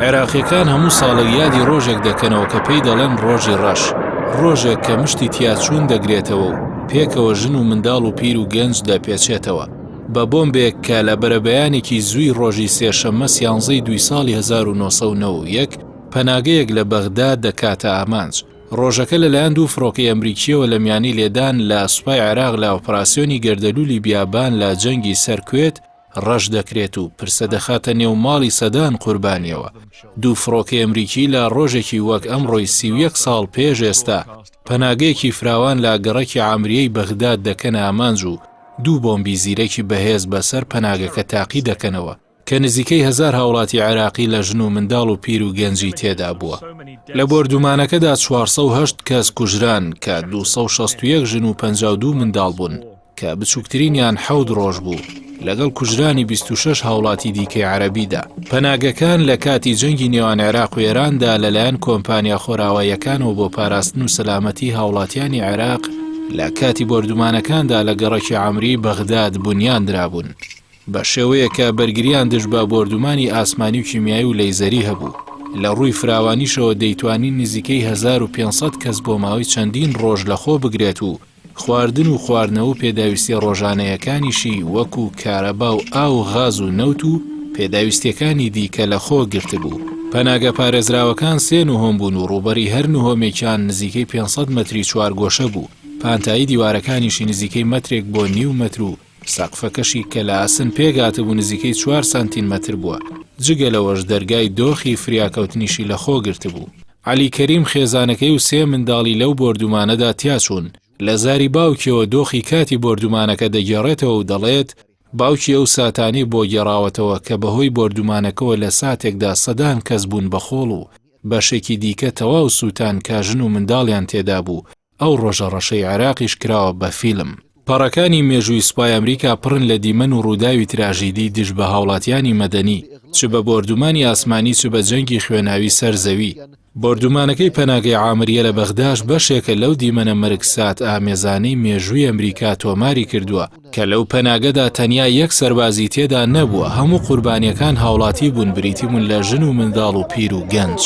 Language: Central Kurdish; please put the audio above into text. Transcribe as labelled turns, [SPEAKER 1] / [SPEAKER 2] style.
[SPEAKER 1] عێراقییەکان هەموو ساڵێک یادی ڕۆژێک دەکەنەوە کە پێی دەڵێن ڕۆژی ڕەش، ڕۆژێک کە مشتی تیاچوون دەگرێتەوە و پێکەوە ژن و منداڵ و پیر و گەنج دەپێچێتەوە بە بۆمبێک کە لە بەرەبەیانێکی زووی ڕۆژی سێشەممە سیانزەی دووی ساڵی 1991 پەناگەیەک لە بەغداد دەکاتە ئامانج. ڕۆژەکە لەلایەن دوو فڕۆکەی ئەمریکییەوە لە میانی لێدان لە سوپای عێراق لە ئۆپراسیۆنی گەردەلوولی بیابان لە جەنگی سەر کوێت ڕەش دەکرێت و پرسە دەخاتە نێو ماڵی سەدان قوربانیەوە. دوو فڕۆکەی ئەمریکی لە ڕۆژێکی وەک ئەمڕۆی 31 ساڵ پێش ئێستا پەناگەیەکی فراوان لە گەڕەکی عامریەی بەغداد دەکەنە ئامانج و دوو بۆمبی زیرەکی بەهێز بەسەر پەناگەکە تاقی دەکەنەوە کە نزیکەی هەزار هاوڵاتی عێراقی لە ژن و منداڵ و پیر و گەنجی تێدا بووە. لە بۆردومانەکەدا 408 کەس کوژران کە 261 ژن و 52 منداڵ بوون. کە بچووکترینیان حەوت ڕۆژ بوو، لەگەڵ کوژرانی 26 هاوڵاتی دیکەی عەرەبیدا. پەناگەکان لە کاتی جەنگی نێوان عێراق و ئێراندا لەلایەن کۆمپانیا خۆراواییەکانەوە بۆ پاراستن و سەلامەتی هاوڵاتیانی عێراق لە کاتی بۆردومانەکاندا لە گەڕەکی عەمریی بەغداد بونیان درابوون. بە شێوەیەک کە بەرگریان دژ بە بۆردومانی ئاسمانی و کیمیایی و لەیزەری هەبوو. لە ڕووی فراوانیشەوە دەیتوانی نزیکەی 1500 کەس بۆ ماوەی چەندین ڕۆژ لەخۆ بگرێت و خواردن و خواردنەوە و پێداویستیە ڕۆژانەیەکانیشی وەکو کارەبا و ئاو و غاز و نەوت و پێداویستیەکانی دیکە لەخۆ گرتبوو. پەناگە پارێزراوەکان سێ نهۆم بوون و ڕووبەری هەر نهۆمێکیان نزیکەی 500 مەتری چوارگۆشە بوو، پانتایی دیوارەکانیشی نزیکەی مەترێک بۆ نیو مەتر و سەقفەکەشی کە لە ئاسن پێکهاتبوو نزیکەی چوار سانتیمەتر بووە، جگە لەوەش دەرگای دۆخی فریاکەوتنیشی لەخۆ گرتبوو. عەلی کەریم خێزانەکەی و سێ منداڵی لەو بۆردومانەدا تیاچوون، لە زاری باوکیەوە دۆخی کاتی بۆردومانەکە دەگێڕێتەوە و دەڵێت، باوکی ئەو ساتانەی بۆ گێڕاوەتەوە کە بەهۆی بۆردومانەکەوە لە ساتێکدا سەدان کەس بوون بە خۆڵ و بەشێکی دیکە تەواو سووتان کە ژن و منداڵیان تێدابوو، ئەو ڕۆژە ڕەشەی عێراقیش کراوە بە فیلم. پەڕەکانی مێژووی سوپای ئەمریکا پڕن لە دیمەن و ڕووداوی تراژیدی دژ بە هاوڵاتیانی مەدەنی، چ بە بۆردومانی ئاسمانی چ بە جەنگی خوێناوی سەر زەوی. بۆردومانەکەی پەناگەی عامریە لە بەغداش بەشێکە لەو دیمەنە مەرگسات ئامێزانەی مێژووی ئەمریکا تۆماری کردووە، کە لەو پەناگەدا تەنیا یەک سەربازی تێدا نەبووە، هەموو قوربانیەکان هاوڵاتی بوون بریتی بوون لە ژن و منداڵ و پیر و گەنج.